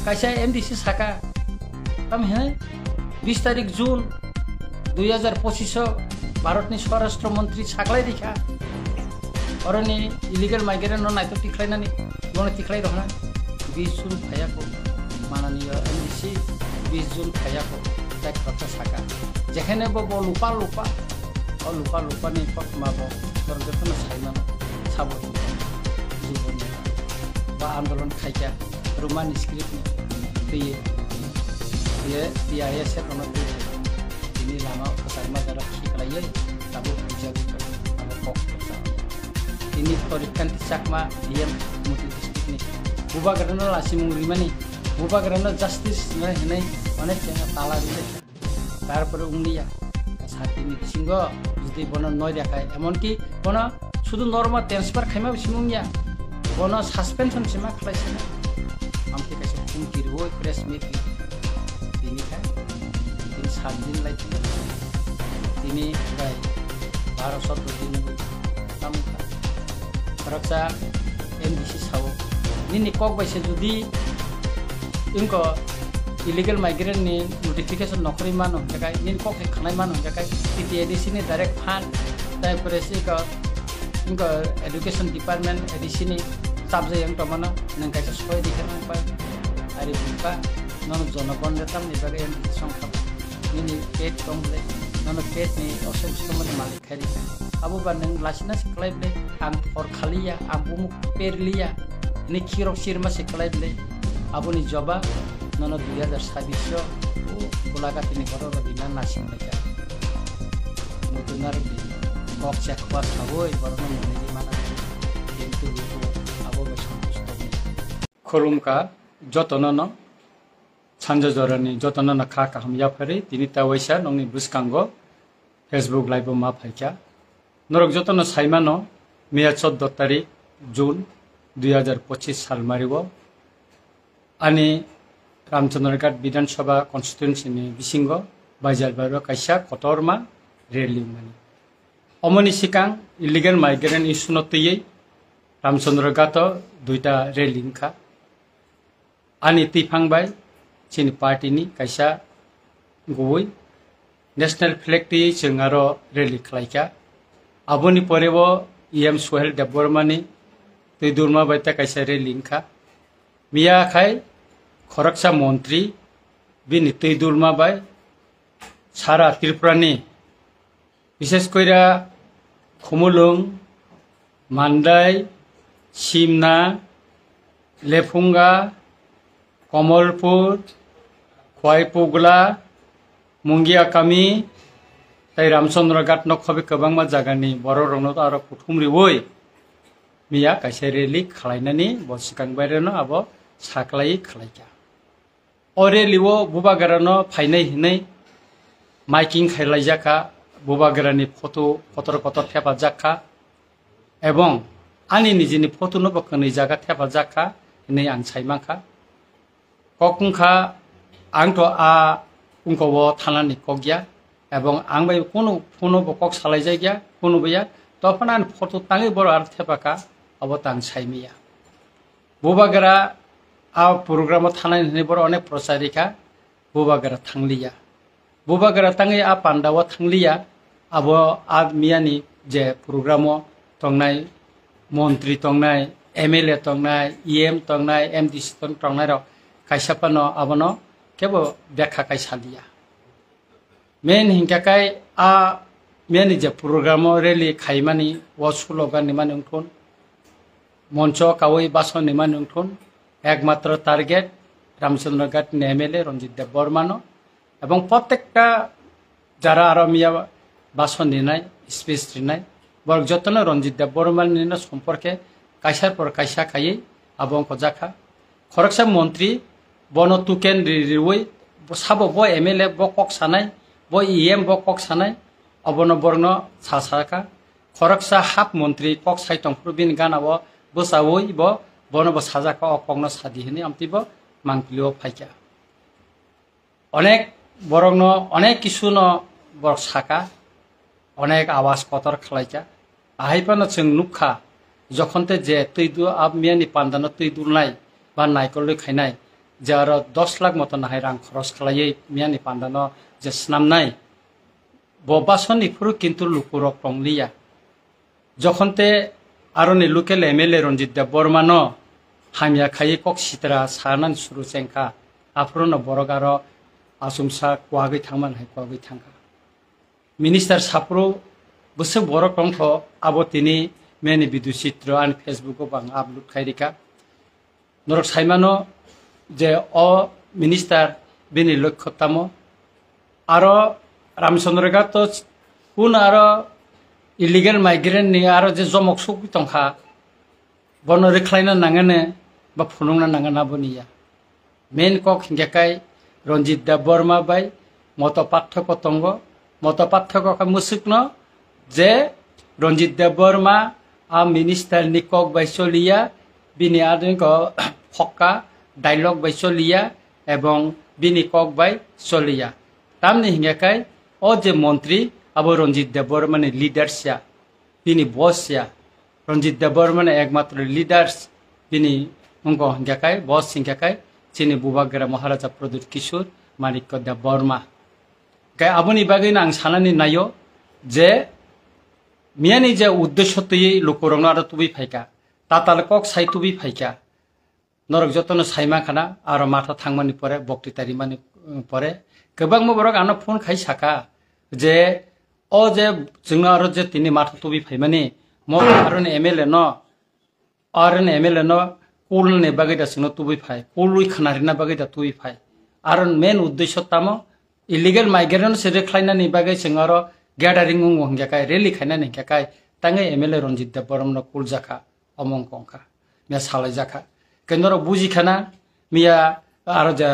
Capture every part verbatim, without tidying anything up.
Kaisa M D C saka, tam he bis tarik June dui hajar pochish o Bharatni Swarashtra Montri saklai rikha. Oroni illegal migrant no naito tikhlainani, bono tikhlai rohna. Bis June phayako, mananiya M D C bis June phayako, tai khoroksa saka. Jekhene bo, bo lupa lupa, o lupa lupa ni kothoma bo, borok jotono saimano, sabo hinwi. Jibon ba andolon khaikha, Roman script ni twi, ye, T I S F no twi, tini lama kwchangma jora khiklaiwi, tabuk bujagwi tongo, abo kok kwchang. Tini Torikkanti Chakma, D M Muti district ni. Bubagrano lasimung rimani, Bubagrano justice hinwi hinwi onek jagao tala rijak. Tarpore wngliya, sati ni bisingo jodi bono noi rikha, emonki bono sudu normal transfer khaima bisingo wngya, bono suspension se ma khlai sina. Amtwi kaisa phone kiriwi press meet tini kha, tini sat din lai tini, tini bai baro sotro din tamo kha. Khoroksa M D C sao, nini kok bai se jodi wngko illegal migrant ni notification nokhorwi mano hwnkhe kai, nini kok hai khnai mano hwnkhe kai, T T A D C ni direct fund, tai pore se ko, wngko education department A D C ni chapjai yang tongmano, nwng kaisa soi di kheno pai, ari buka, nono jonogon de tamni bagwi M D C song kha, nini pet tong ble, nono pet ni osem somani malik khairi. Abo ba nwng lasina se khlai ble, ang thor khaliya, ang bumuk perliya, hwnwi khirok sirma se khlai ble. Aboni jobab nono dui hajar sabbish o, o Golaghatini borok rok rina nasing laika. Mutunar di kok chekwa sawi borokno mwnwi mana. Kintu luku abo bai santusto ni. Khulumkha jotono no. Sanja jorani jotono no kha kaham yapharwi tini ta waisa nokni bwskango Facebook live o ma phaikha. Norok jotono saimano, miya choudo tarik June dui hajar pochish salmario ani Ramchandraghat Bidhan Sabha constituency ni bisingo Baijalbaro kaisa kotorma rally wngmani. Omoni sikang illegal migrant issue no twiwi Ramchandraghat o duita rally wngkha. Ani twiphang bai chini party ni kaisa gubui national flag twi chwng aro rally khlaikha. Aboni pore bo E M Suhel Debbarma ni twi durma bai ta kaisa rally wngkha. Miya khai khoroksa montri bini twi durma bai sara Tripura ni Bishes koira Khumulwng, Mandai, Simna, Lephunga, Komolpur, Khwaipugla, Mungiakami, tei Ramchandraghat no khobi kwbangma jagani borok rokno aro kuthum riwi miya kaisa rally khwlainani bo swkang baireno abo saklai khwlaikha. O rally o Bubagra no phainai hinwi miking khailaijakha, Bubagra ni photo kotor kotor thepajak kha, ebong ani nijini photo no bo kwnwi jaga thepajak kha hinwi ang sai mankha. Kok wngkha, ang to a wngko o thanani kok ya, ebong ang bai kunu phone o bo kok salaijakya, kunu bo ya, tophano ani photo tangwi borok aro thepakha, abo tang saimaya. Bubagra a program o thangnai hinwi borok onek prochar rikha, Bubagra thangliya. Bubagra tangwi a panda o thangliya, abo a miyani je program o tongnai, montri tongnai, M L A tongnai, E M tongnai, M D C tong-, tongnai rok kaisa phano abono kebo bekha kai saliya. Main hinkha kai a miyani je program o rally khaimani o slogan ni mani wngthun, moncho kawi bason ni mani wngthun, ekmatro target Ramchandra Ghat ni M L A Ranjit Debbarma no, ebong protekta jara aro miya bason rinai, speech rinai, borok jotono Ranjit Debbarma ni no somporke kaisa por kaisa khaiwi abo wngkha jakha. Khoroksa montri bono tuken ri-, riwi bo sabo bo M L A bo kok sanai, bo E M bo kok sanai, obono borokno sa sakha. Khoroksa hap montri kok sai tongphuru bini gana o bwchaui bo bono bo sajakha, o kokno sadi hinwi amtwi bo mangpili o phaikha. Onek borokno onek kisu no borok saka, onek awas kotor khlaikha. Ahai phano chwng nukha, jokhon te je twi du-, a miyani panda no twi dulnai ba naikolwi khainai, je aro dos lakh moto nahai rang khoros khlaiwi miyani pandano je snamnai, bo basoni phuru kintu lukurok tongliya. Jokhon te aroni local M L A Ranjit Debbarma no hamya khaiwi kok sitra sanani suru chengkha, aphuru no borok aro achomsa kwagwi thangmani hai kwagwi thangkha. Minister saphuru bwswk borok tongkho, abo tini meni video chitro ani Facebook o bo ang upload khai rikha. Norok saimano je o minister bini lokho tamo. Aro Ramchandra Ghat to kun aro illegal migrant ni aro je jomok sugwi tongkha, bono rwkhlaina nangani ba phunukna nangani aboni ya. Main kok hinkhe kai Ranjit Debbarma bai moto pathoko tongo. Moto pathoko khe mwswkno je Ranjit Debbarma a minister ni kok bai choliya, bini adinko khokka dialogue bai choliya ebong bini kok bai choliya. Tamni hinkhe kai o je montri abo Ranjit Debbarma ni leaders ya, bini boss ya. Ranjit Debbarma ni ekmatro leaders bini wngkha hinkhe kai, boss hinkhe kai chini Bubagra Maharaja Pradyut Kishore Manikya Debbarma. Kai aboni bagwi no ang sanani naio je miyani je uddesho twiwi lukurokno aro tubui phaikha, tatal kok sai tubui phaikha, norok jotono saima khana, aro matha thangmani pore, bokti tarimani, um, pore, kwbangma borok ano phone khai saka je, o je chwngno aro je tini matha tubui phaimani, mo aroni M L A no, aroni M L A no kulnani bagwi da chwngno tubui phai, kulwi khna rina bagwi da tubui phai. Aro main uddesho tamo, illegal migrant no se rwkhlainani bagwi chwng aro gathering wngo hinkhe kai, rally khainani hinkhe kai, tangwi M L A Ranjit Debbarma no kuljakha. Omo wngkha wngkha, miya salaijakha. Khe norok bujikhana, miya aro je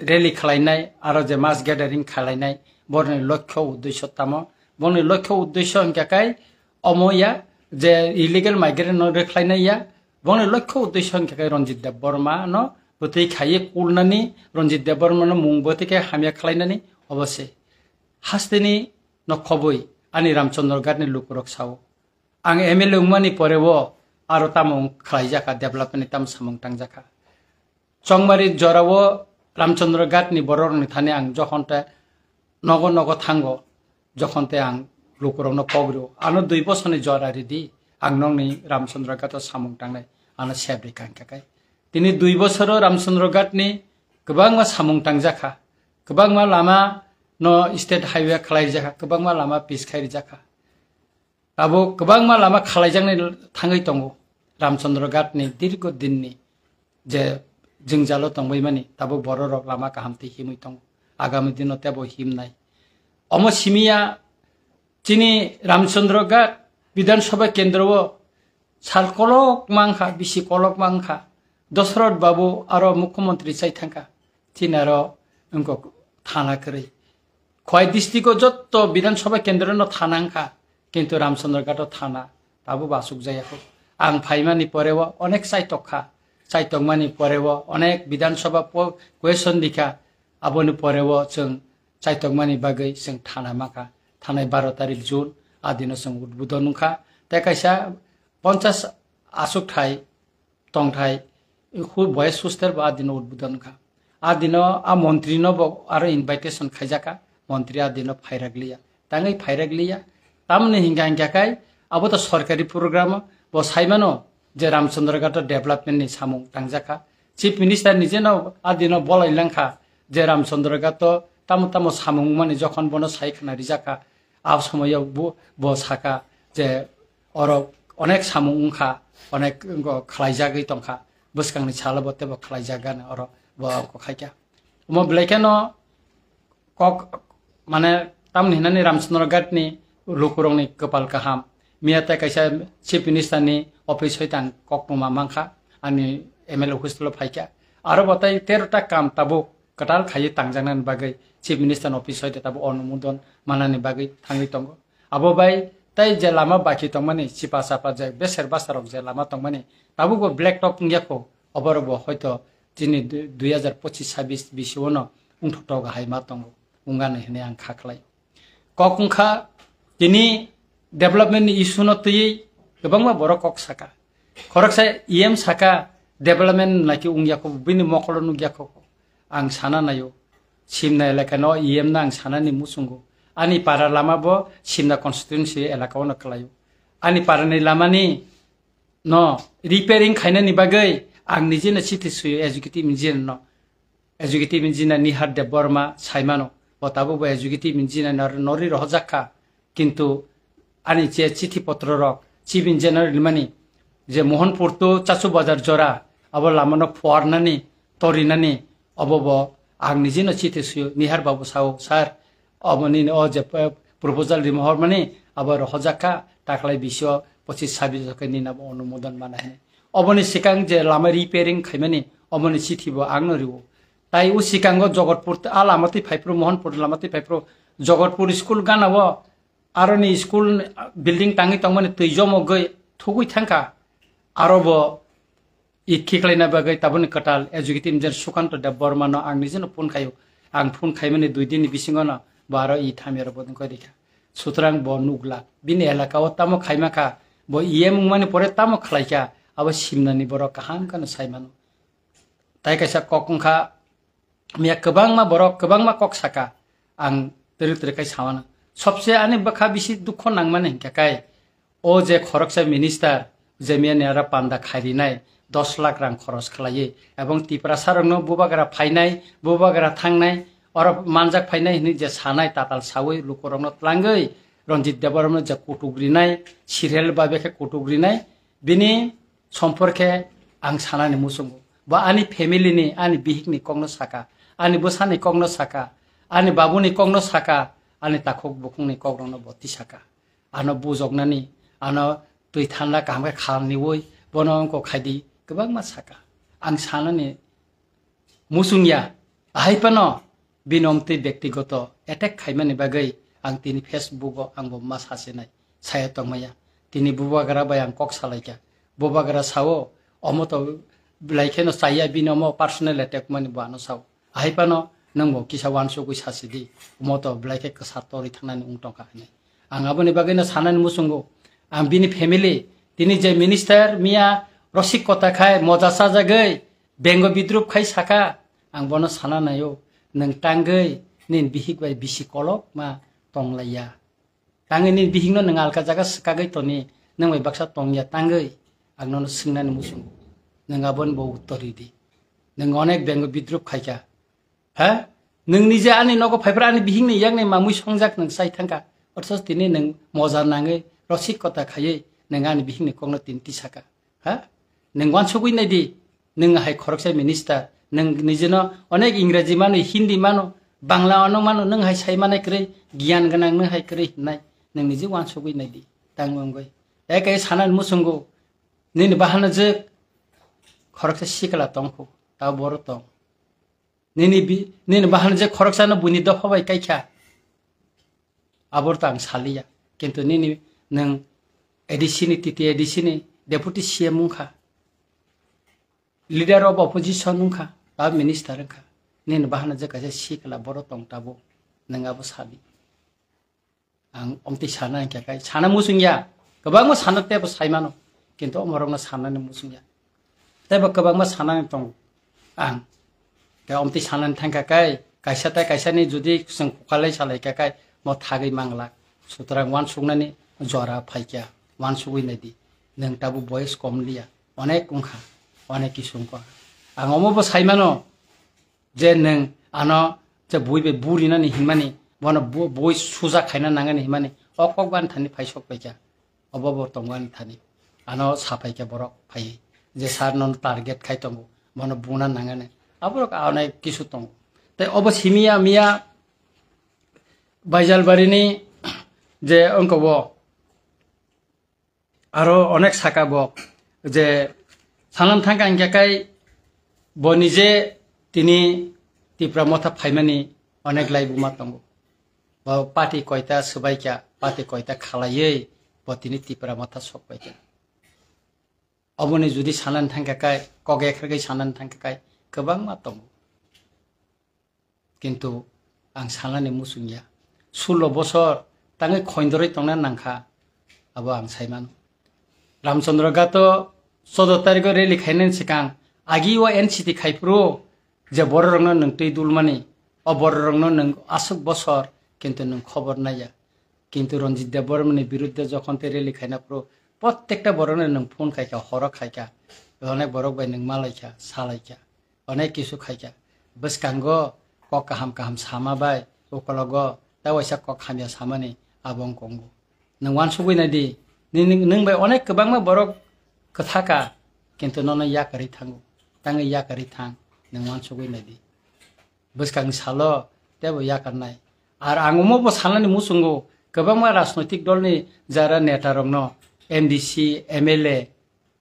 rally khlainai, aro je mass gathering khlainai, borni lokho uddesho tamo? Borni lokho uddesho hinkhe kai omo ya je illegal migrant no rwkhlainai ya, borni lokho uddesho hinkhe kai Ranjit Debbarma no bwtwi khaiwi kulnani, Ranjit Debbarma no mung bwtwi khe hamya khlainani, obo se. Hasteni no khobwi ani Ramchandra Ghat ni lukurok sao. Ang M L A wngmani poreo aro tamo wng khlaijakha, development ni tamo samung tangjakha. Chongmari jorao Ramchandra Ghat ni bororokni thani ang jokhon te nogo nogo thango, jokhon te ang lukurokno kok rwo, ano dui bosorni jora ridi, ang nokni Ramchandra Ghat o samung tangnai, ano sep rikha hinkhe kai. Tini dui bosoro Ramchandra Ghat ni kwbangma samung tangjakha, kwbangma lama no state highway khlaijakha, kwbangma lama pis khai rijakha. Abo kwbangma lama khalaijaknai thangwi tongo. Ramchandra Ghat ni dirgo dinni je jwngjalo tongbaimani, tabuk bororok lama kaham tei himwi tongo. Agami dino tebo himnai. Omo simiya chini Ramchandra Ghat Bidhan Sabha kendro o sal kolok mangkha, bisi kolok mangkha. Dosrot Babu aro Mukhyamantri chai thangkha. Chini aro wngkha thana kwrwi. Khowai district o jotto Bidhan Sabha kendro no thana wngkha, kintu Ramchandra Ghat o thana tabuk bo achuk jaya kho. Ang phaimani pore o onek chaitok kha, chaitokmani pore o onek Bidhan Sabha po-, question rikha, aboni pore o chwng chaitokmani bagwi chwng thana mankha. Thanai baro tarik June, a dino chwng udbodon wngkha. Tei kaisa ponchas achukthai tongthai, hu-, boys hostel bo a dino udbodon wngkha. A dino a montri no bo aro invitation khaijakha, montri a dino phairak liya. Tangwi phairak liya. Tamoni hinkha hinkha khai abo to sorkari program, bo saimano je Ramchandra Ghat o development ni samung tangjakha. Chief Minister ni jeno a dino bolai langkha je Ramchandra Ghat o tamo tamo samung mani jokhon bono sai khna rijakha, a somoyo bo, bo saka je oro onek samung wngkha, onek wngkha khlaijagwi tongkha, bwskangni salo bo teibo khlaijak gana oro bo wngkha khaikha. Omo belai kheno kok, mane, tamni hinani Ramchandra Ghat ni lukurokni kwpal kaham. Miya tei kaisa Chief Minister ni office hoi tang kok tongma mankha, ani M L A office lo phaikha. Aro bo tei tero ta kam tabuk kwtal khaiwi tangjaknani bagwi Chief Minister ni office hoi tabo onumodon manani bagwi thangwi tongo. Abo bai tei je lama baki tongmani chipa chapa je beser basarok je lama tongmani tabukbo black top wngya kho, oborokbo hoito chini du-, dui hazar pochis sabis bisio no wngthoktok hai ma tongo, wngani hinwi ang kha khlai. Kok wngkha tini development ni issue no twiwi kwbangma borok kok saka. Khoroksa E M saka development naki wngya kho, bini mokolo nukya kho. ang sana naio. Simna elaka no E M no ang sanani muchungo. Ani para lama bo Simna constituency elaka ono kwlaio. Ani para ni lama ni no repairing khainani bagwi ang nijeno chithi suyo executive engineer no. Executive engineer Nihar Debbarma saimano. Bo tabuk bo executive engineer nor-, nori rohorjak kha. Kintu ani je chithi potro rok chief engineer rimani je Mohanpur to Chachu Bazar jora abo lama no phuarnani torinani abo bo ang nijeno chithi suyo Nihar babu sao sir obo nini o je p-, proposal rima hormani abo rohorjak kha taklai bisio pochis sabis khe nini abo onumodon mana hini. Oboni sikang je lama repairing khaimani oboni chithi bo ang no riwo. Tai u sikango Jogotpur a lama twi phaiphru Mohanpur lama twi phaiphru Jogotpur school gana o aroni school building tangwi tongmani twi jomogwi thugwi thangkha. Aro bo i khiklaina bagwi taboni kwtal executive engineer Sukanto Debbarma no ang nijeno phone khaio. Ang phone khaimani dui din ni bisingo no bo aro i thamya rok bodong koi rikha. Sutrang bo nukla bini elaka o tamo khaima kha, bo E M wngmani pore tamo khlai kha, abo simnani borok kaham kheno sai mano. Tai kaisa kok wngkha, miya kwbangma borok kwbangma kok saka, ang twrwk twrwk kai samano. Sobse ani bwkha bisi dukho nangmani hinkha kai, o je khoroksa minister, je miya ni ara panda khairinai dos lakh rang khoros khlaiwi, ebong Tiprasa rokno bubagra phainai, bubagra thangnai, oro manjak phainai hinwi je sanai tatal sawi lukurokno tlangwi Ranjit Debbarmano je kutuk rinai, serial babe khe kutuk rinai, bini sompor khe ang sanani muchungo. Bo ani family ni, ani bihik ni kokno saka, ani bwsa ni kokno saka, ani babu ni kokno saka, ani takhuk bukhung ni kokrokno bo tisaka. Ano bujoknani, ano twi thanda kaham khe khalniwi, bono wngkok khaidi kwbangma saka. Ang sanani muchungya, ahai phano bini omtwi bektigoto attack khaimani bagwi ang tini Facebook o ang bo ma sasinai saya tongmaya. Tini bubagra bai ang kok salaikha. Bubagra sao, omo to belai kheno chaya bini omo personal attack mani bo ano sao. Ahai phano nwng bo kisa wansugwi sasidi, omo to belai khe kwsa torwi thangnani wng tongkha hinwi. Ang aboni bagwino sanani muchungo, ang bini family, tini je minister miya rosik kota khai moja sajagwi bengo bidrup khai saka, ang bono sana naio, nwng tangwi nini bihik bai bisi kolok ma tonglaiya. Tangwi nini bihikno nwng alka jaga swkagwi toni, nwng bai baksa tongya tangwi ang nono swngnani muchungo. Nwng aboni bo uttor ridi. Nwng onek bengo bidrup khaikha. Ha? Nwng nije ani nogo phaiphra ani bihikni yakni mamwi songjak nwng sai thangkha. Othocho tini nwng moja nangwi rosik kota khaiwi nwng ani bihikni kokno tini tisaka. Ha? Nwng wansugwi naidi, nwng hai khoroksa minister, nwng nijeno onek Ingraji mano, Hindi mano, Bangla ano mano, nwng hai sai manai kwrwi, giyan gwnang nwng hai kwrwi hinnai, nwng nije wansugwi naidi, tang wngwi. Eke sanani muchungo, nini bahano je khoroksa sikla tongkhu, ta boro tong. Nini bi-, nini bahan je khoroksano buini dopha bai kaikha. Abor to ang saliya. Kintu nini nwng A D C ni, T T A D C ni deputy C M wngkha. Leader of opposition wngkha. Ta minister wngkha. Nini bahan je kaisa sikla boro tong tabo. Nwng abo sadi. Ang omtwi sana hinkhe kai sana muchungya, kwbangma sana teibo saimano, kintu omorokno sanani muchungya. Teibo kwbangma sanani tongo ang. Khe omtwi sanani thangkha kai, kaisa tai kaisani jodi chwng kukalai salaikha kai, mo thagwi mangla. Sutrang wansuknani jora phaikha, wansugwi naidi. Nwng tabuk boyes kom liya, onek wngkha, onek kisu wngkha. Ang omobo saimano, je nwng ano je bui bai burinani hinmani, bono bu-, bui suja khaina nangani hinmani, o kok bo ani thani phai sok paikha, obo bo tongo ani thani, ano sa paikha borok phaiwi, je sir nono target khai tongo, bono buna nangani, aborok anai kisu tongo. Tei obo simiya miya Baijalbarini je wngkha bo, aro onek saka bo je sanan thangkha hinkhe kai bo nije tini Tipra motha phaimani onek laibuma tongo. Bo party koita swbaikha, party koita khalaiwi bo tini Tipra motha sokpaikha. Oboni jodi sanan thangkha kai, kok ekhargwi sanan thangkha kai, kwbangma tongo. Kintu ang sanani muchungya. Sullo bosor tangwi khoindorwi tongna nangkha, abo ang saimano. Ramchandra Ghato choudo tarikho rally khainani swkang agi o N C T khaiphuru Je bororokno nwng twi dulmani, o bororokno nwng aswk bosor, kintu nwng khobor naiya. Kintu Ranjit Debbarmani biruddhe jokhon tei rally khaina phuru, prottekta borokno nwng phone khaikha, horo khaikha, onek borok bai nwng malaikha, salaikha, onek kisu khaikha. Bwskango kok kaham kaham sama bai, ukologo ta waisa kok hamya samani abo wng kongo. Nwng uansugwi naidi, nini, nwng bai onek kwbangma borok kwthaka, kintu nono yakarwi thango, tangwi yakarwi thang, nwng uansugwi naidi. Bwskang salo tebo yakarnai. Ar ang omo bo sanani muchungo, kwbangma rajnoitik dolni jara netarokno, M D C, M L A,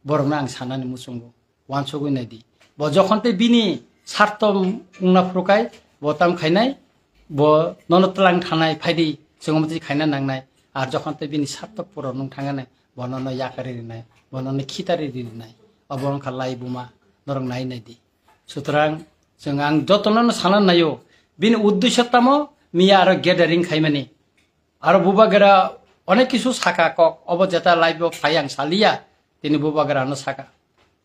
borokno ang sanani muchungo, uansugwi naidi. Bo jokhon tei bini sarto wngna phuru kai, bo tam khainai, bo nono twlang thanai phaidi, chwng omo twi khaina nangnai. Ar jokhon tei bini sarto puro nung thanganai, bo nono yakarwi rinai, bo nono khitari rinai. Obo wngkha lai buma, norok nai naidi. Sutrang, chwng ang jotono no sana naio, bini uddesho tamo, miya aro gathering khaimani. Aro bubagra onek kisu saka kok, obo jeta live o phai ang saliya, tini bubagra no saka.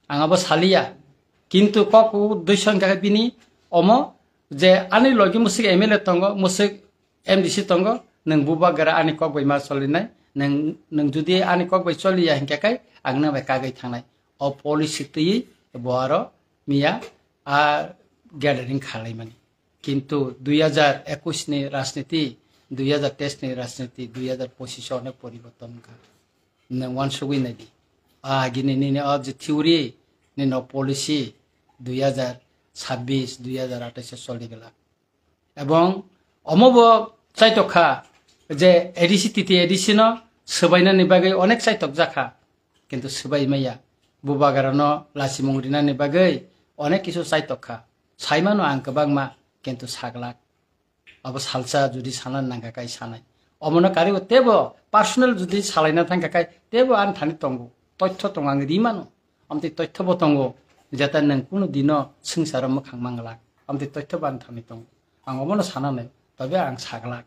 Ang abo saliya. Kintu kok uddesho hwnkha khe bini omo je ani logi musik M L A tongo, musik M D C tongo, nwng bubagra ani kok bai ma solinai, nwng, nwng judi ani kok bai choliya hinkhe kai ang nang bai kagwi thangnai. O policy twiwi bo aro miya a gathering khalaimani. Kintu dui hajar ekush ni rajniti, dui hajar teis ni rajniti, dui hajar pochis o onek poriborton wngkha. Nwng uansugwi naidi. Agini nini o je theory, nini o policy dui hajar chabbish, dui hajar atais o choli glak. Ebong omo bo chaitok kha je A D C, T T A D C no swbainani bagwi onek chaitok jakha, kintu swbai maya. Bubagra no lachimung rinani bagwi onek kisu chaitok kha. Saimano ang kwbangma, kintu saglak. Abo salsa judi sana nangkha kai sanai. Omono karibo tebo personal judi salaina thangkha kai tebo ani thani tongo. Toitho tongo, ang rimano. Amtwi toitho bo tongo. Jeta nwng kunu dino swngcharo mwkhang manglak. Amtwi toitho bo ani thani tongo. Ang omono sana nai. Tobe ang saglak.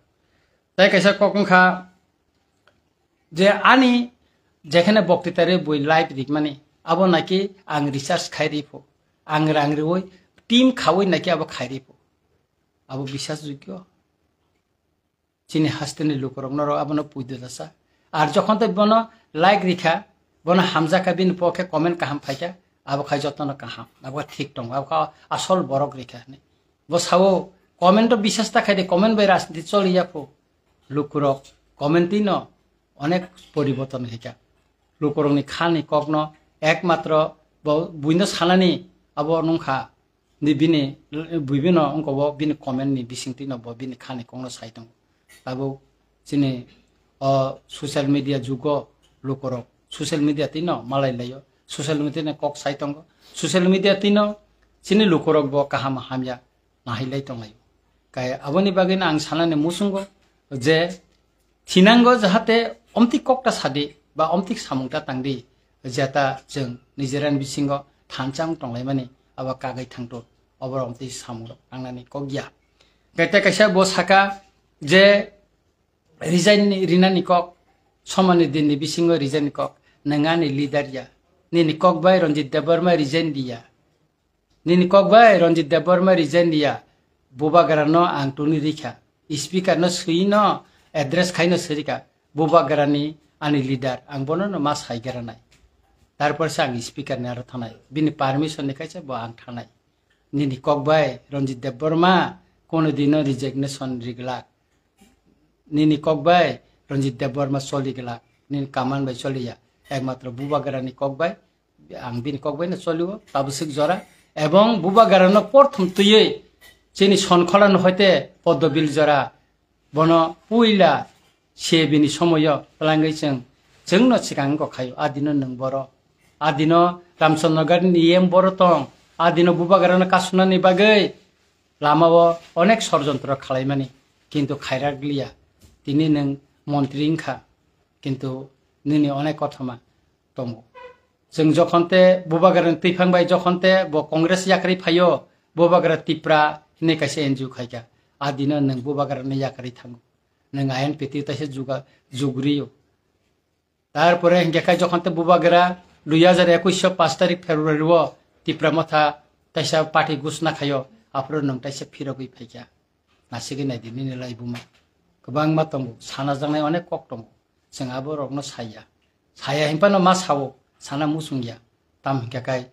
Tai kaisa kok wngkha je ani jekhene boktitari bui live rikmani. Abo naki ang research khai ripho. Ang rang riwi team khawi naki abo khai ripho. Abo bisas jogyo. Chini hasteni lukurok norok abono puido dasa. Ar jokhon tei bono like rikha, bono hamjakha, bini pokhe comment kaham phaikha, abo khai jotono kaham, abo thik tongo, abo kha asol borok rikha hinwi. Bo sao comment o bisas ta khai de, comment bai rajniti choli ya pho. Lukurok comment twi no onek poriborton khaikha. Lukurokni khani kokno ekmatro bo buino sanani abo nungkha. Ni bini, bini no wngkha bo bini comment ni bisingtwi no bo bini khani kokno sai tongo. Tabuk chini o social media jugo lukurok social media twi no malai laio, social media ni kok sai tongo, social media twi no chini lukurok bo kaham hamya nahilai tonglaio. Kai aboni bagwi no ang sanani muchungo je thinango jahate omtwi kokta sadi ba omtwi samungta tangdi, jeta chwng nijera ni bisingo thansa wng tonglaimani abo kagwi thangto, oboro omtwi samungrok tangnani kok ya. Kete kaisa bo saka je resign ni, rinani kok, somani din ni bisingo resign ni kok, nwng ani leader ya, nini kok bai Ranjit Debbarma resign diya. Nini kok bai Ranjit Debbarma resign diya, bubagra no ang tuni rikha. Speaker no swi no address khai no sirika. Bubagra ni ani leader, ang bono no ma sai gra nai. Tarpor se ang speaker ni aro thanai. Bini permission ni kaisa bo ang thanai. Nini kok bai Ranjit Debbarma kono dino resignation riglak. Nini kok bai Ranjit Debbarma choli glak, nini kaman bai choli ya. Ekmatro bubagra ni kok bai, ang bini kok bai no choli o, tabuk swk jora. Ebong bubagra no porthom twiwi chini Sonkhola no hoite Poddobil jora, bono puila se bini somoyo twlangwi chwng, chwng no swkang wngkha khaio, a dino nwng boro, a dino Ramchandra Nagar ni E M boro tong, a dino bubagra no kasunani bagwi lama o onek sorjontro khalaimani, kintu khairak liya. Tini nwng montri wngkha, kintu nini onek kothoma tongo. Chwng jokhon te bubagra ni twiphang bai jokhon te bo Congress yakarwi phaio, bubagra Tipra hinwi kaisa N G O khaikha. A dino nwng bubagra ni yakarwi thango. Nwng I N P T taisa juga-, jugriyo. Tarpore hingke kai jokhon te bubagra dui hajar ekush o pash tarik February o Tipra Motha taisa party gusna khaio. Aphuru nwng taisa phirogwi phaikha. Nasigwi naidi nini laibuma. Kwbangma tongo, sanajaknai onek kok tongo. Chwng aborokno saya. Saya hinphano ma sao, sana muchungya. Tam hinkha khe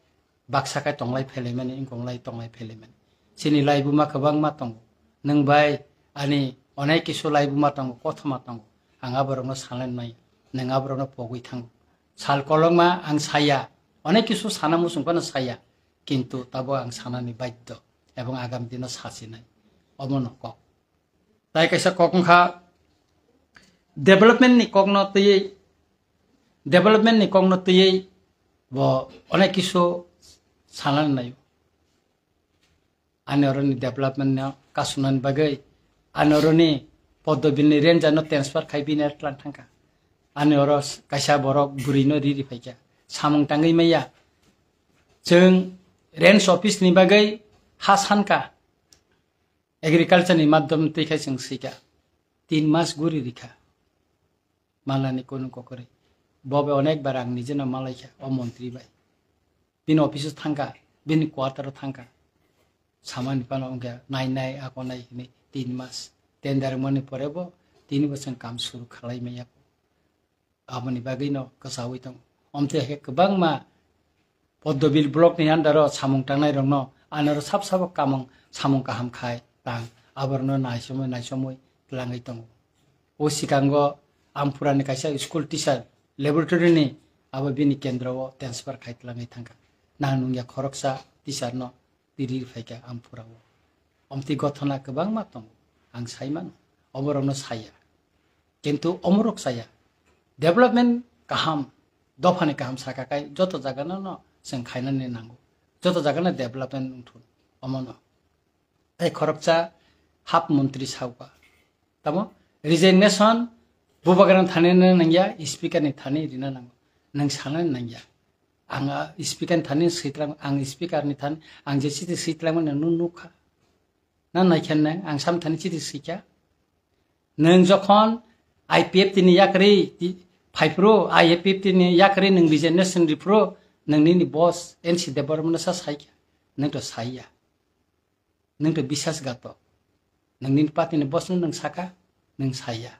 baksa khe tonglai phelaimani, wngkonglai tonglai phelaimani. Chini laibuma kwbangma tongo. Nwng bai ani onek kisu laibuma tongo, kothoma tongo. Ang aborokno sanai nai, nwng aborokno pogwi thango. Sal kolokma ang saya, onek kisu sana muchung phano saya, kintu tabo ang sanani badhyo ebong agam dino sasinai. Omono kok. Tai kaisa kok wngkha development ni kokno twiwi, development ni kokno twiwi bo onek kisu sanani naio. Ani oroni development no kasunani bagwi, ani oroni Poddobil ni ranger no transfer khai bini tlang thangkha. Ani oro s-, kaisa borok bwrwi no riri phaikha. Samung tangwi maya. Chwng range office ni bagwi ha sankha. Agriculture ni madhyam twi khai chwng swikha. Tin mas guri rikha. Malani kunu kokori. Bobe onek bar ang nijeno malaikha o montri bai. Bini office o thangkha, bini quarter o thangkha. Samani phano wngkha nai nai ako nai hinwi tin mas. Tender mani pore bo tini bosong kam suru khalai maya. Aboni bagwino kwchaui tongo. Omtwi hai khe kwbangma Poddobil block ni under o samung tangnai rokno anoro sab sabo kamung samung kaham khai tang aborokno naisomwi naisomwi twlangwi tongo. O sikango Amphurani kaisa school teacher laboratory ni abo bini kendro o transfer khai twlangwi thangkha. Nang nungya khoroksa teacher no tiri phaikha Amphura o. Omtwi gothona kwbangma tongo, ang saimano, oborokno saya. Kintu omorok saya. Development kaham, dophani kaham saka kai joto jagano no chwng khainani nango. Joto jagano development wngthun, omono. Tei khoroksa hap montri sauka. Tamo resignation bubagrani thani rina nangya, speaker ni thani rina nango. Nwng sanani nangya. Ang, ah, speaker ni thani sitlang, ang speaker ni thani, ang je chiti sitlang mani nwng nukha. Na naikha nang, ang sam thani chiti sikha. Nwng jokhon I P F T ni yakri ti-, phaiphuru, I P F T ni yakri nwng resignation riphuru, nwng nini boss N C Debbarma no sa saikha. Nwng to saiya. Nwng to bisas gato. Nwng nini party ni boss no nwng saka, nwng saya.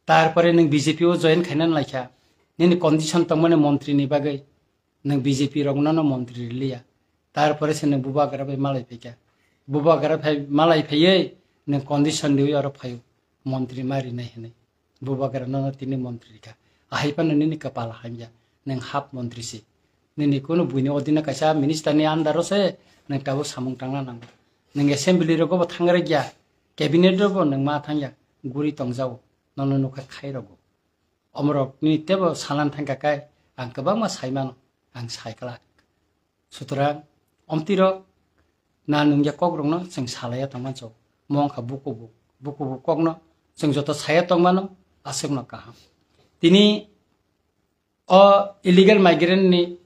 Tarpore nwng B J P o join khaina laikha. Nini condition tongmani montri ni bagwi nwng B J P rok no montri liya. Tarpore se nwng bubagra bai malai phaikha. Bubagra phai malai phaiwi nwng condition riwi oro phaio. Montri ma rinai hinwi. Bubagra nono tini montri rikha. Ahai phano nini kwpal hamya. Nwng hap montri si. Nini kunu buini odino kaisa minister ni under o se nwng tabuk samung tangna nango. Nwng assembly rogo bo thangrai ya. Cabinet rogo nwng ma thangya. Guri tongjao. Nono nukha khai rogo. Omorok nini tebo salan thangkha kai ang kwbangma saimano. Ang saiklak. Sutrang, omtirok na nungya kokrokno chwng salaiya tongmani chok. Mo wngkha bukubu, bukubu kokno chwng joto saya tongmano aswkno kaham. Tini o illegal migrant ni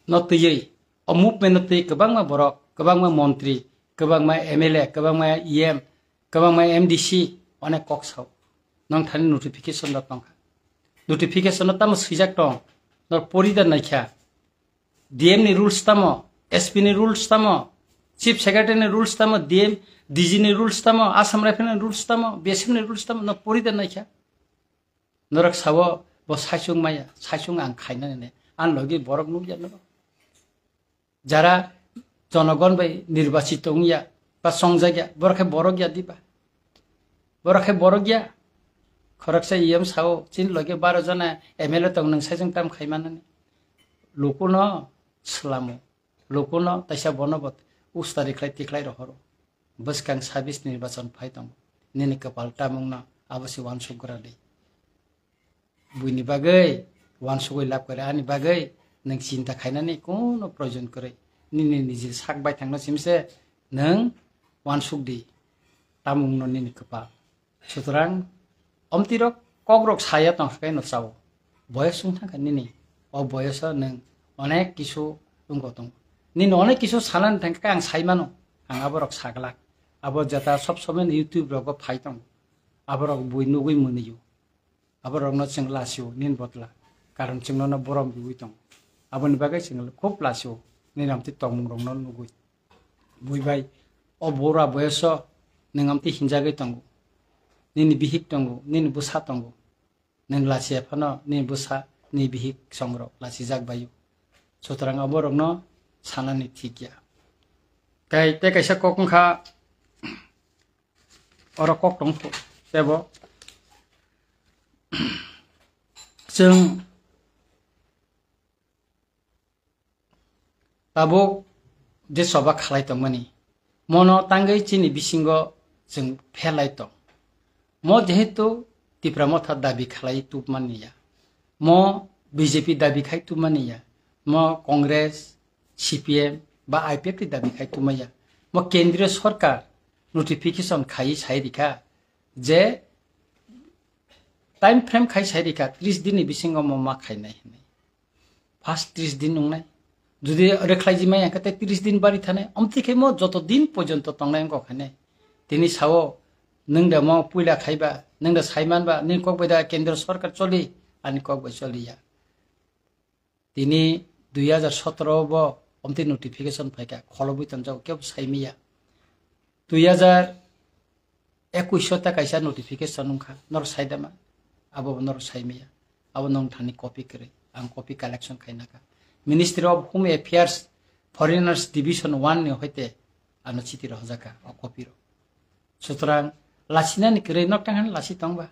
no twiwi, o movement no twiwi kwbangma borok, kwbangma montri, kwbangma M L A, kwbangma E M, kwbangma M D C onek kok sao. Nong thani notification rok tongkha. Notification no tamo swijak tong, nor pori da naikha. D M ni rules tamo, S P ni rules tamo, Chief Secretary ni rules tamo, D M, D G ni rules tamo, Assam Rifle ni rules tamo, B S F ni rules tamo, no pori da naikha. Norok sao bo saichung maya, saichung ang khainani ne. Ang logi borok nukya no. Jara jonogon bai nirbachito wngya, ba chongjak ya, borok khe borok ya diba? Borok khe borok ya. Khoroksa E M sao, chini logi baro jona M L A tong, nwng saichung tam khaimanani. Lukuno swlamo, lukuno taisa bono bo ustari khlai tikhlai rohoro. Bwskang sabis nirbachon phai tongo. Nini kwpal tamungno abo se uansuk gra di. Buini bagwi uansugwi lab kwrwi, ani bagwi nwng chinta khainani kono proyojon kwrwi. Nini niji sak baithangno simse nwng uansuk di. Tamungno nini kwpal. Sutrang, omtirok kokrok saya tongkha khe no chao. Boyos wng thangkha nini. O boyoso nwng onek kisu wngko tongo. Nini onek kisu sanani thangkha khe ang saimano. Ang aborok saglak. Abo jeta sob somoi YouTube rogo phai tongo. Aborok bui nugwi mwnwio. Aborokno chwng lasio nini botla. Karon chwng nono borom riwi tongo. Aboni bagwi chwng khub lasio nini amtwi tongmungrokno nugwi. Bui bai O bura boyoso nwng amtwi hinjagwi tongo. Nini bihik tongo, nini bwsa tongo. Nwng lachiya phano nini bwsa, nini bihik songrok lachijak baio. Sutrang oborokno sanani thik ya. Tei tei kaisa kok wngkha, oro kok tong pho, tebo chwng tabuk je choba khalai tongmani, mono tangwi chini bisingo chwng phelai tong. Mo jehetu Tipra Motha dabi khalai tubmani ya, mo B J P dabi khai tubmani ya, mo Congress, C P M ba I P F T dabi khai tubmani ya, mo kendriyo sorkar notification khai sai rikha je time frame khai sai rikha, tris din ni bisingo mo ma khainai hinwi. First tris din wngnai. Jodi rwkhlai jimai hwnkhe tei tris din bari thanai. Omtwi khe mo joto din porjonto tongnai wngkha khainai. Tini sao, nwng da mo puila khaiba, nwng da saimanba, nini kok bai da kendro sorkar choli, ani kok bai choliya. Tini dui hajar sotoro bo omtwi notification phaikha, kholobwi tonjago, kebo saimiya. Dui hajar ekuish ta kaisa notification wngkha, norok saidama, abo bo norok saimiya. Abo nong thani copy kwrwi, ang copy collection khainakha. Ministry of Home Affairs, Foreigners Division one ni hoite ano chiti rohorjakha o copy rok. Sutrang lasinani kwrwi nok tang hani lasi tongba.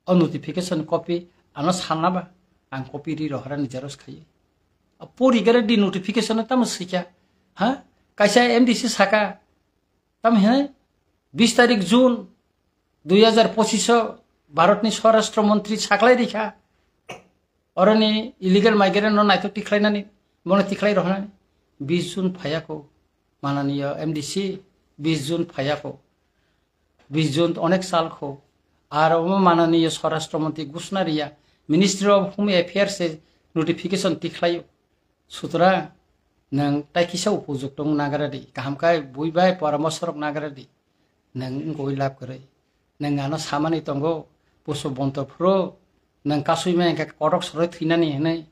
O notification copy ano sanaba, ang copy ri rohorani xerox khaiwi. A pori gare di notification tamo sikya. Ha? Kaisa M D C saka. Tamo hwnwi bis tarik June dui hajar pochisho Bharatni Swarashtra Montri saklai rikha. Oroni illegal migrant no naithok tikhlainani, bono tikhlai rohornani. Bis June phayakho, mananiyo M D C, bis June phayakho. Bis June onek sal kho. Ar omo mananiyo Swarashtra Montri Gushna Riya, Ministry of Home Affairs se notification tikhlaio. Sutra, nwng tai kisa upujukto wng nagra di. Kaham khe bui bai poramorsho rok nagra di. Nwng wngkoi lab kwrwi. Nwng ano samani tongo, Pushpabanta phuru nwng kasui ma hwnkhe kotok soroi thwinani hinwi.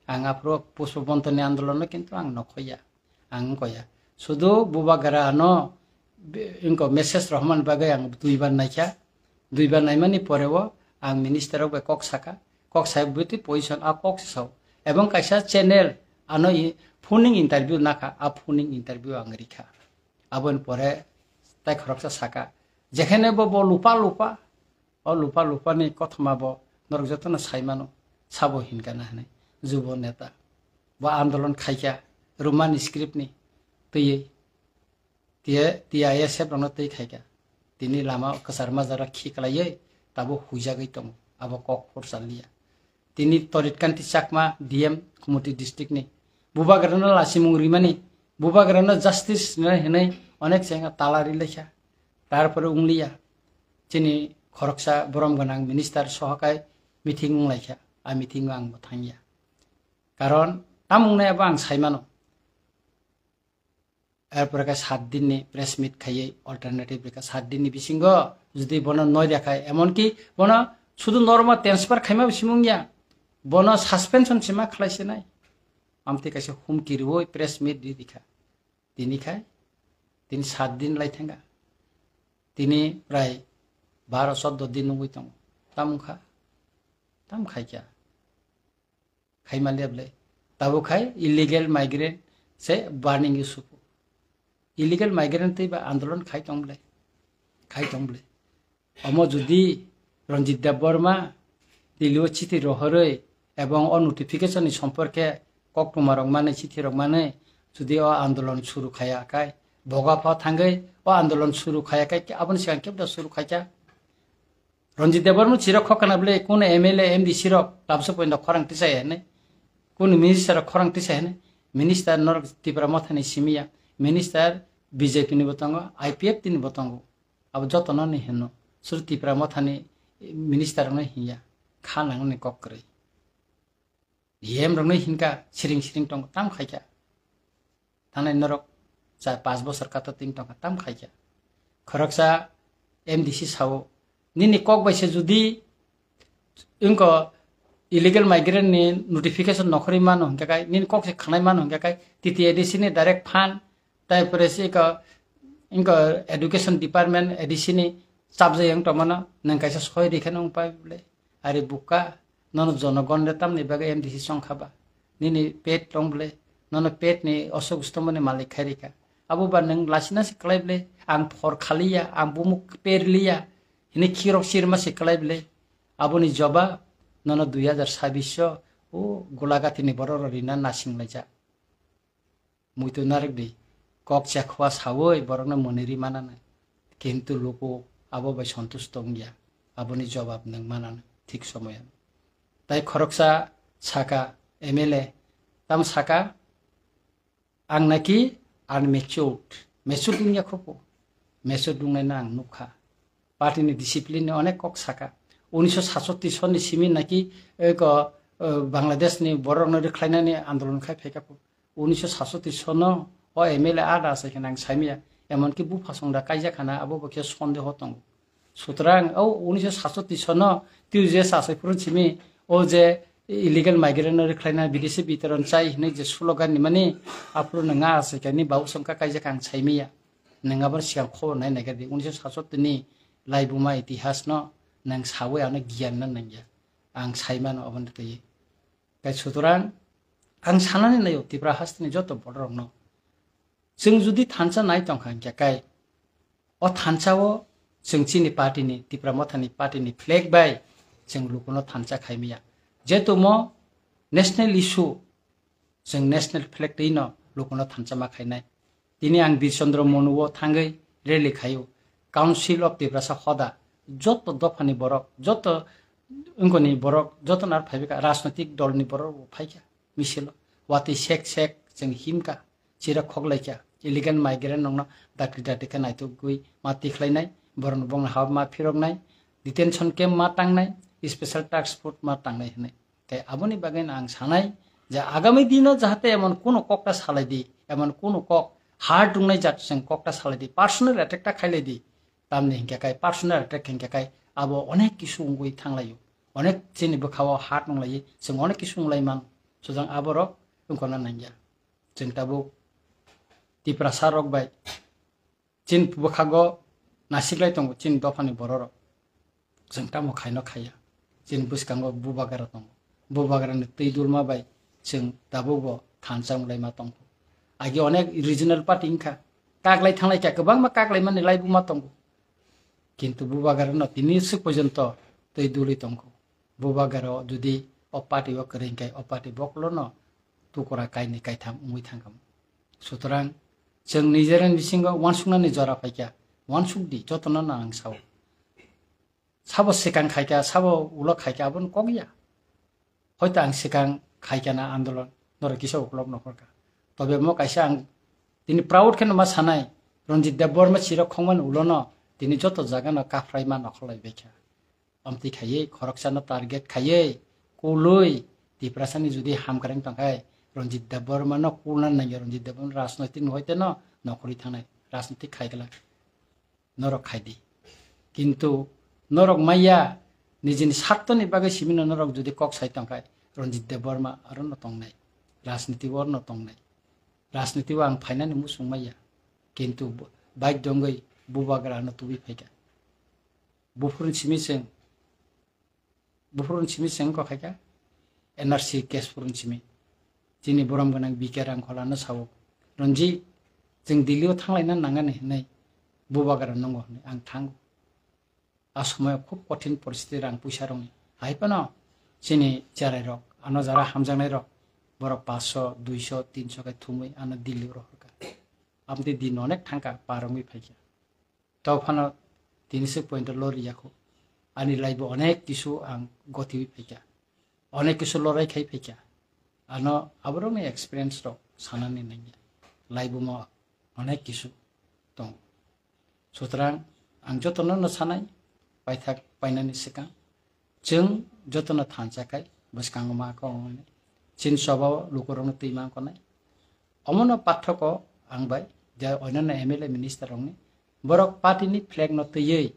Ang aphuru Pushpabantani andolonno kintu ang nokhoya. Ang wngkoya. Sudu bubagra ano be-, wngko message rohormani bagwi ang duibar naikha. Duibar naimani poreo ang minister rok bai kok saka. Kok sai bwtwi position a kok se sao. Ebong kaisa channel ano i-, phoning interview nakha, a phoning interview ang rikha. Aboni pore tai khoroksa saka, jekhene bo, bo lupa lupa, o lupa lupa ni kothoma bo norok jotono sai mano, sabo hinkha na hinwi, jubo neta. Bo andolon khaikha, Roman script ni twiwi, T I S F rokno twi khaikha. Tini lama kwchar majara khiklaiwi tabuk huijagwi tongo, abo kok phursa liya. Tini Torit Kanti Chakma, D M, Kumoti district ni. Bubagrano lasimung rimani, bubagrano justice rina hinwi onek chengya tala rilaikha. Tarpore wngliya. Chini khoroksa borom gwnang minister sohokai meeting wnglaikha. A meeting o ang bo thangya. Karon tamung nai abo ang saimano. Erpore khe sat din ni press meet khaiwi alternative rikha, sat din ni bisingo jodi bono noi rwkha, emonki bono sudu normal transfer khaima bo simung ya, bono suspension sima khlai sinai. Amtwi kaisa humki rwui press meet ri rikha. Tini khai, tini sat din lai thangkha. Tini prai baro choddo din nungwi tongo. Tam wngkha? Tam khaikha. Khaima le ble. Tabuk khai illegal migrant se burning issue. Illegal migrant tei ba andolon khai tong ble. Khai tong ble. Omo jodi Ranjit Debbarma Delhi o chithi rohorwi ebong o notification ni somporke koktwma rok manwi, chithi rok manwi jodi o andolon suru khaya khai, boga pha thangwi o andolon suru khaya khai, aboni sigang kebda suru khaikha. Ranjit Debbarma chirok khokana bwle, kunu M L A, M D C rok tabsa poinda khorang tisai hwnwi, kunu minister rok khorang tisai hwnwi, minister norok Tipra Mothani simi ya, minister B J P ni bo tongo, I P F T ni bo tongo, abo jotono ni hino, suru Tipra Mothani minister rokno hinya, kha nangni kok kwrwi. D M rokno hinkha, siring siring tongo, tam khaikha. Thanai norok cha-, panch bosor kata ting tongkha, tam khaikha. Khoroksa M D C sao, nini kok bai se jodi wngko illegal migrant ni notification nokhorwi mano hinkha khai, nini kok se khanai mano hinkha khai, T T A D C ni direct fund, tai pore se eko Wngkha education department A D C ni chapjai wng tongmano, nwng kaisa soi rikhe nwng pai bwle. Ari bukha, nono jonogon le tamni bagwi M D C chongkha ba? Nini pet tong bwle, nono pet ni osok stomoni malik khai rikha. Abo ba nwng lasina se kwlai bwle, ang phor khaliya, ang bumuk perliya, hini khirok sirma se kwlai bwle. Aboni jobab nono dui hazar sabbish o, o Golagati ni borok rok rina nasing laijak. Muitu narwk di, kok chakhua saui borokno mwnwi ri mananai. Kintu luku abo bai santusto wngya, aboni jobab nwng mananai thik somoyo. Tai khoroksa saka M L A, tam saka, "Ang naki unmatured, matured wngya khopo, matured wngnaino ang nukha." Party ni discipline ni onek kok saka. Unisho satsotti sonni simi naki eko, eh, Bangladesh ni borok no rikhlainani andolon khai phaika po. Unisho satsotti sonno o M L A ada asai khe nang saimaya. Emon ki bupha song da kaijak khana abo bo khe sondeho tongo. Sutrang o unisho satsotti sonno twi je sasai phuru simi o je illegal migrant no rikhlaina bidesi bitoron chai hinui je slogan ni mani aphuru nang asai khe ni babu song ka kaijak ang saimaya. Nwng abo sigang khobor nai naikha di, unisho satsotti ni laibuma itihas no nwng saui ano giyan no nangya. Ang saimano aboni twi. Kai sutorang ang sanani naio Tipra hasteni joto borok rokno. Chwng jodi thansa nai tongkha hinkhe kai o thansa o chwng chini party ni, Tipra Motha ni party ni flag bai chwng lukuno thansa khaimaya. Jetumo national issue chwng national flag twi no lukuno thansa ma khainai. Tini ang Bir Chandra Monu o thangwi rally khaio. Council of Tiprasa hoda joto dophani borok, joto wngkoni borok, joto nar phaibika rajnotik dol ni borok bo phaikha misilo. Watwi sek sek chwng himkha, chira khoklaikha, illegal migrant nokno dakti dakti khe naitugwi ma tikhlainai, borokno bongni hap ma phiroknai, detention camp ma tangnai, special task force ma tangnai hwnwi. Tei aboni bagwi no ang sanai je agami dino jahate emon kuno kokta salai di, emon kuno kok hard wngnai jat chwng kokta salai di, personal attack ta khailai di. Tamni hinkhe kai personal attack hinkhe kai abo onek kisu wngwi thanglaio. Onek chini bwkhao hard wnglai, chwng onek kisu wnglai man. Sujang aborok wngkona nangya. Chwng tabuk Tiprasa rok bai chini bwkhago nasiklai tongo chini dophani bororok. Chwng tamo khaino khaiya. Chini bwskango bubagra tongo. Bubagrani twi dulma bai chwng tabukbo thansa wnglaima tongkho. Agi onek regional party wngkha. Kaklai thanglaikha, kwbangma kaklaimani laibuma tongo. Kintu bubagrano tini swk porjonto twi dulwi tongkho. Bubagrao jodi o party o kwrwi hinkhe o party bokolono tukura kainwi kaitham wngwi thangkha. Sutorang chwng nijera bisingo wansuknani jora phaikha, wansukdi jotono no ang sao. Sabo swkang khaikha, sabo ulo khaikha, abono kok ya. Hoito ang swkang khaikha na andolon, norok kisa uklok nokhorkha. Tobe mo kaisa ang tini proud kheno ma sanai, Ranjit Debbarma chirok khongmani ulono tini joto jagano kaphraima nokholai baikha. Amtwi khaiwi khoroksano target khaiwi kulwi Tiprasani jodi hamkreng tongkhai Ranjit Debbarmano kulna nangya, Ranjit Debbarma rajnoitik ni hoite no nokhorwi thangnai, rajnoitik khaigwlak. Norok khaidi. Kintu norok maya nijini sartoni bagwi simino norok jodi kok sai tongkhai Ranjit Debbarma arono tongnai, rajniti o no tongnai. Rajniti o ang phainani muchung maya. Kintu bo-, bike dongwi bubagra ano tubui phaikha. Buphuruni simi chwng, buphuruni simi chwng wngkha khaikha N R C case phuruni simi. Chini borom gwnang B K Rangkholano sao, "Ranjit, chwng Delhi o thanglaina nangani," hinwi, "Bubagra nongo," hinwi ang thango. A somoyo khub kothin poristiti rang puisa rokni. Hai phano chini cherai rok, ano jara hamjaknai rok, borok paanch sho, dui sho, tin sho khe thumwi ano Delhi o rohorkha. Amtwi din onek thangkha, par wngwi phaikha. Tei phano tini se point o lori yakho. Ani life o onek kisu ang gotiwi phaikha. Onek kisu lorai khai phaikha. Ano aborokni experience rok sanani nangya. Life o mo onek kisu tongo. Sutrang ang jotono no sanai, paithak painani swkang. Chwng jotono thansa khai bwskango ma kok wngnai. Chini choba o lukurokno twi ma wngnai. Omono pathoko ang bai je onyanno M L A minister rokni borok party ni flag no twiwi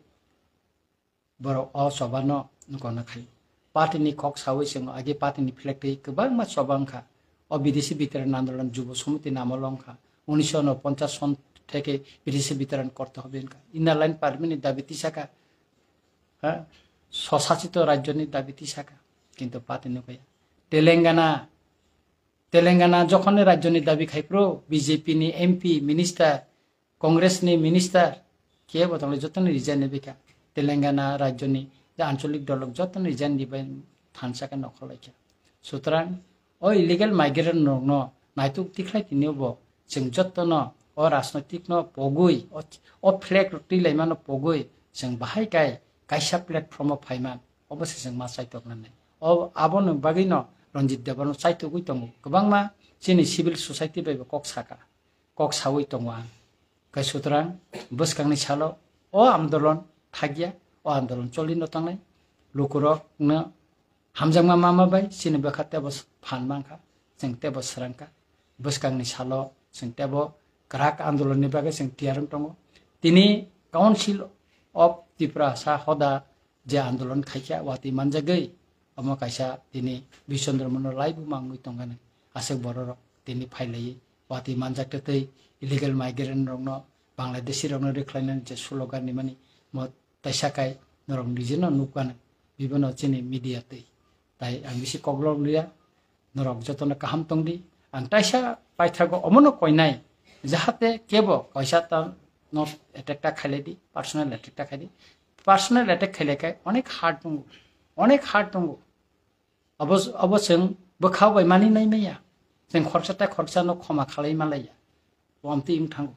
borok o choba no nokona khai. Party ni kok sawi chwng agi party ni flag twi kwbangma choba wngkha. O bidesi bitoron andolon Jubo Samiti namolo wngkha. Unisho unoponchas son থেকে বিদেশে বিতরণ করতে হবে, এনকা inner line permit ni dabi tisaka, ha, স্বশাসিত রাজ্য ni dabi tisaka, কিন্তু পাতে nukaya. Telengana, Telengana jokhon ni রাজ্য ni dabi khai pro, BJP ni MP, minister, Congress ni minister, kebo tongli joto ni resign ni bikha. Telengana রাজ্য ni je আঞ্চলিক দলক joto ni resign ni bai thansa khe nokhorlaikha. সুতরাং o illegal migrant rokno naituk tikhlai tini bo chwng jotono o rajnoitik no pogwi, o, o flag rok twilaimano pogwi chwng bahai kai kaisa platform o phaiman, obo se chwng ma chaitoknani. O, aboni bagwino Ranjit Debbarma chaitogwi tongo. Kwbangma chini civil society bai bo kok saka, kok sawi tongo ang. Khe sutrang bwskangni salo o andolon thakya, o andolon cholino tangnai. Lukurokno hamjakma mama bai chini bwkha tebo phan mankha, chwng tebo srangkha. Bwskangni salo chwng tebo kwrak andolonni bagwi chwng tiyar wng tongo. Tini Council of Tiprasa hoda je andolon khaikha, watwi manjagwi omo kaisa tini Bishondro Mono laibu mangwi tongkha nai. Aswk bororok tini phailaiwi watwi manjak tei illegal migrant rokno, Bangladeshi rokno rwkhlainani je slogan rimani mo taisa kai norok nijeno nukgani bibono chini media twi. Tai ang bisi koklok liya, norok jotono kaham tongdi. Ang taisa paithago omono koinai, jahate kebo kaisa ta no attack ta khailai di, personal attack ta khaidi. Personal attack khailai kai onek hard tongo, onek hard tongo. Abo, abo chwng bwkha bai mani nai maya. Chwng khoroksa tai khoroksa no khoma khalai malaiya. Bo amtwi wng thango.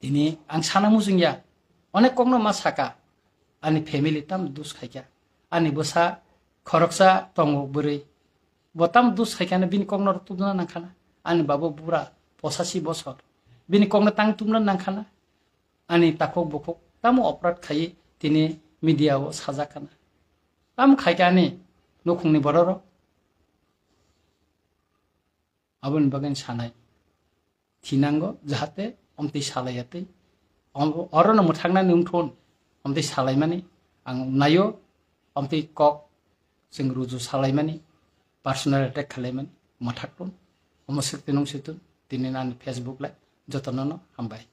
Tini ang sana muchung ya. Onek kokno ma saka. Ani family tam dus khaikha. Ani bwsa khoroksa tongo bwrwi. Bo tam dus khaikha bini kokno tubna nangkhana. Ani babo bura posasi bosor. Bini kokno tang tubna nangkhana. Ani takhuk bukhuk tamo oprad khaiwi tini media o sajak kana. Tam khaikha ani nukhungni bororok. Aboni bagwi sanai thinango, jahate omtwi salaiya tei om-, orono mwthaknani wngthun omtwi salaimani ang naio, omtwi kok chwng ruju salaimani, personal attack khalaimani mwthakthun, omo swk twi nung swtun tini ani Facebook lai jotono no hambai.